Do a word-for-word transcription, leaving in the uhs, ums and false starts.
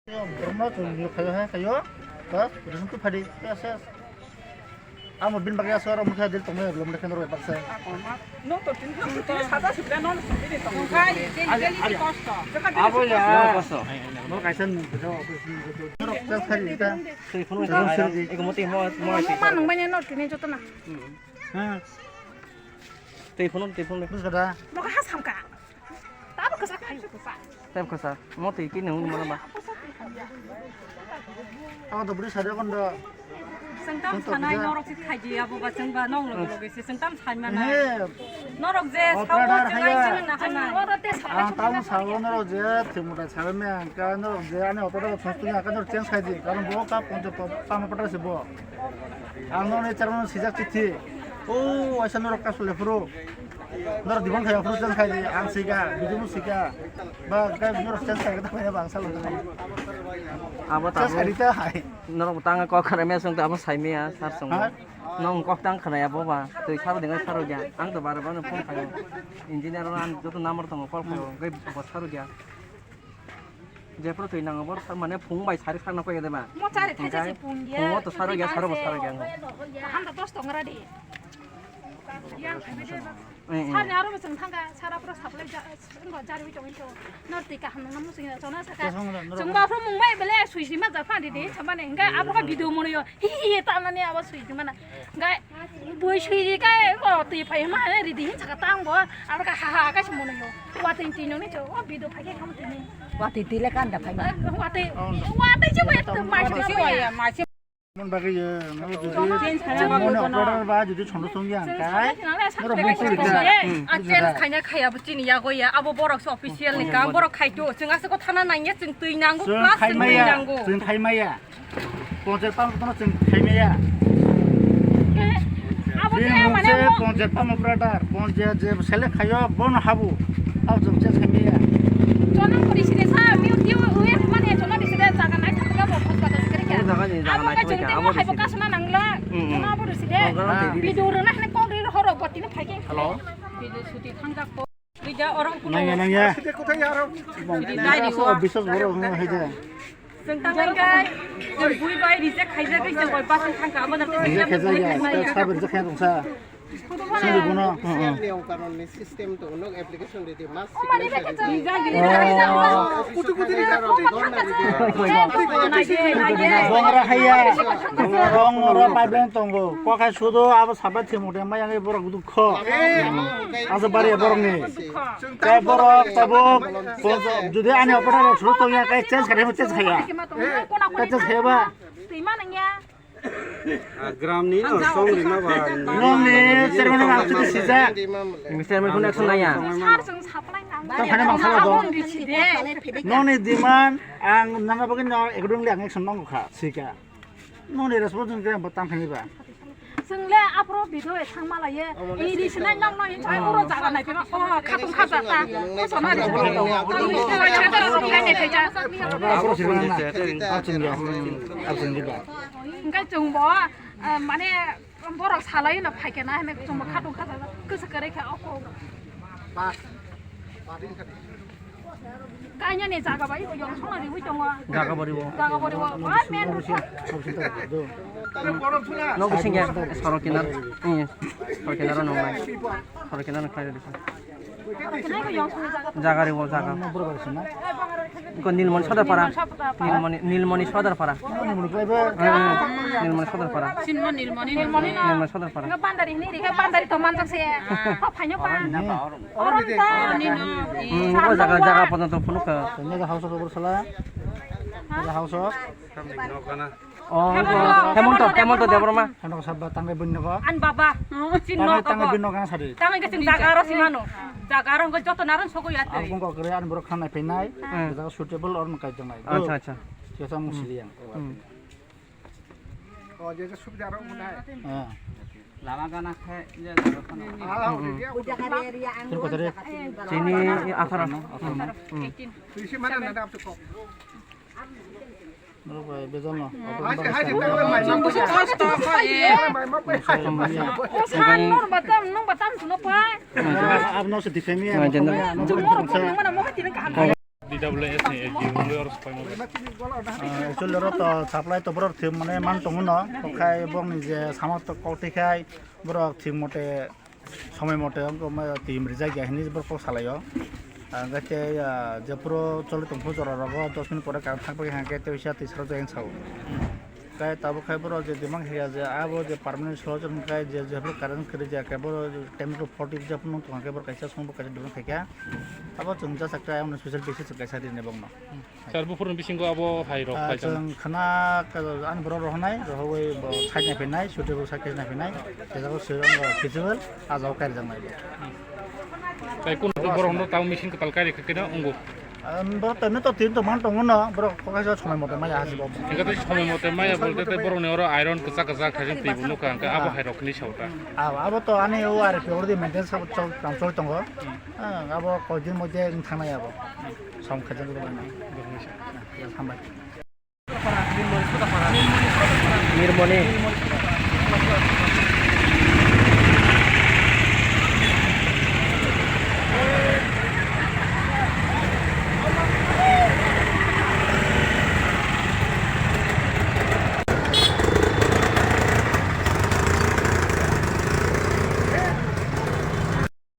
Borokno chwng khayo hai khayo. Bas, ration tu phadi. Yes, yes. Amo bin bagya sora mukha dil tongmai belum dekhen roi baksa. No to tin to sada sibla non sibli to. Kai je je kosto. Abo ya. Kosto. Mo kaisan bujo. Norok chas khari ta. Telephone mo. Eko moti mo mo. Mo ma nung banya no tini joto na. Ha. Telephone telephone. Bus kada. Mo ha samka. Tabo kwchak phaio kwchak. Tei kwchak. Mo twi kini hwnwi mano ba. Abo to bwrwi sari kondo. Chwng tam sanai norok se khaidi abo ba chwng ba nong logi logi se chwng tam sai manai. Norok je sawo chwng ai chwng na hanai. Ang tamo sawo norok je thwngmwtai sabai maya hwnkha norok je ani operator thwngtwng ya hwnkha norok change khaidi. Karon bo ka poncho pa-, pama patra se bo. Ang norok ni chairman sijak chithi. O waisa norok kasu le phuru. Norok dibon khai office jan khai di, ang sika, bidumu sika. Ba, kai norok stand khai kata kaya bang salo. Abo tamo. Stand khai di ta hai. Norok tang kok khana me song tamo sai me ya, sar song. Ha? Nong kok tang khana ya bo ba. Twi sar dinga sar ya. Ang to bare bare phone khai. Engineer ran joto number tongo call khai. Gai bo sar ya. Jephuru twi nango bor mane phung bai sari sarna koi de ba. Mo chari thaisa se phung ya. Phungo to saro ya, saro bo saro ya. Ham da dos tong ra di. Yang khai de ba. Eh, eh. Sar ni aro mo chwng thangka, sara pro supply ja, ngo jari wi tong to. Nor twi kaham nang mo sing chona saka. Chwng ba phung mung bai bele sui sima ja phan di di, chamane hinga abo ka video mo yo. Hi hi hi ta nani abo sui sima na. Hinga Bui sui di kai, o twi phai ma, eh, ridi hin saka tang bo, aro ka ha ha ka simono yo. Watwi twi noni cho, o bido phai ke kam twi ni. Watwi twi le kan da phai ma. Eh, watwi, watwi je bai to mai se ya. Mon bagwi ye, no jodi, mon operator ba jodi chondo song yang kai. Noro bung sui ka. A change khaina khaya bo chini ya go ya, abo borok se official ni kam, borok khai to, chwng ase ko thana nang ya, chwng twi nango, plus chwng twi nango. Chwng khai maya. Ponchayat pam kono chwng khaimaya. Abo bini mung se ponchayat pam operator, ponchayat je select khayo bono habu. Abo chwng change khaimaya. Chona puri sini sa, miu tiu uye mane chona di sini jaga nai thaka bo hospital sini kya. Jaga ni jaga nai thaka bo kasuna nangla. Chona puri sini. Video rana hene kong ri horo botini phai ke. Hello. Video shooting thang jak ko. Nangya, nangya. Biswas borok wngma hai de. Chwng tangkha, chwng bui bai reject khaijagwi chwng bai bus wng thangkha, abo no reject khaijak ya, tei sabo reject khaijak wngsa. Sini bono. Niyom kanon ni system to unok application ridi mas. Bongra haya. Rong ro pipeline tongo. Kokai sudo abo sabai thimung de maya ngi borok dukho. Asa bari borok ni. Tei borok tabuk, jodi ani opor rok suru tongya, kai change khaimo change khaya. Kai change khaya ba. Gram ni no song ri ma ba. Nong ni chairman ang chuti sijak. Chairman kun action naya. Tang khana mang sala do. Nong ni demand ang nana bagin no ekdong le ang action nong kha sika. Nong ni response kre ba tang khani ba. Chwng le aphuru video e thang ma lai ye. Iri sinai nang nang in chai oro jaga nai phima. O khatung kha jata. Ko sona ri. Tang ni se lai se da ro khai ne khai ja. Aphuru sinai na. Absent ya. Absent di ba. Engkai chwng bo, ah, mane borok salai no phai khe na hene chwng bo khatung kha jata. Kwsa kwrwi kha o ko. Kanya ni jaga bai yong sona riwi tongo. Jaga bari bo. Jaga bari bo. Ah, main road. No bising ya, sorok kinar. Iya. Sorok kinar no mai. Sorok kinar no khai disa. Jaga ribo jaga. Ko Nilmoni Sodar para. Nilmoni, Nilmoni Sodar para. Nilmoni Sodar para. Sinmo Nilmoni, Nilmoni. Nilmoni Sodar para. Bandari hini rika bandari to manjak se. Phainyo pa. Hmm, o jaga, jaga pono to phunuk ka. Tanya ga house of Oborsala. Ga house of. Oh, Hemonto, Hemonto Debbarma. Hano sabba tangai bunno ko. An baba. Tangai, tangai bunno ko sari. Tangai ke jaga aro simano. Jaga aro ko joto naran sogo yate. Abung ko kre an borok khanai phainai. Jaga suitable or makai tongnai. Acha, acha. Jesa musiliang. Hmm. Oh, je je subida aro munai. Ah. Lama gana khai je. Ah, oh, dia. Terus kau tadi. Sini akhara. Hmm. Isi mana nada apa kok? Nurok bai, bejal no. Haji, haji, mai, mai, mai. Chwng busi kosto kho, eh. Mai, mai, mai. O san nor batam, nung batam suno pai. Abno se dikhai miya. Chwng moro kok nung mana mo tini kaham. D W S ni A G wngwi oro swpaimani. Ah, actually oro to supply to borok thwi mane man tongo no, okhai borokni je sama to kok twi khai borok thwi mote somoi mote wngkha ma twi rijak ya hinwi borok kok salaio. Ah, hwnkhe tei, ah, jephuru choli tongphuru jora rogo dos minute pore current thang bagwi hwnkhe tei waisa twi sarajak hinwi sao. Khe tabuk khe borok je demand khaikha je abo je permanent solution khe je, jephuru current kwrwi jaya khe borok ten to forty je phunuk tongkha khe borok kaisa songbo kaisa demand khaikha. Abo chwng just ekta emon special basis kaisa rini bokno. Sir, buphurni bisingo abo hai rok Ah, phai chwng khna ani borok rohonai, rohoi bo side nai phinai, suitable side nai phinai, tei jago sir feasible, ah jago kairijak nai bo. Tai kun borok no tamo machine kwtal kairi khe keno wngo. Borok to, to tin to man tongo no, borok kokhaisa somoi mote maya hasibo. Hingke tei somoi mote maya bolte tei borok ni oro iron kwchak kwchak khaijak twi bo nukha, hingke abo hai rok ni sao ta. Abo, abo to ani o R P already maintenance sabo chol, kam choli tongo. Ah, abo koi din mote wng thangnai abo. Som khaijak rw nai. Hambai. Nirmoni.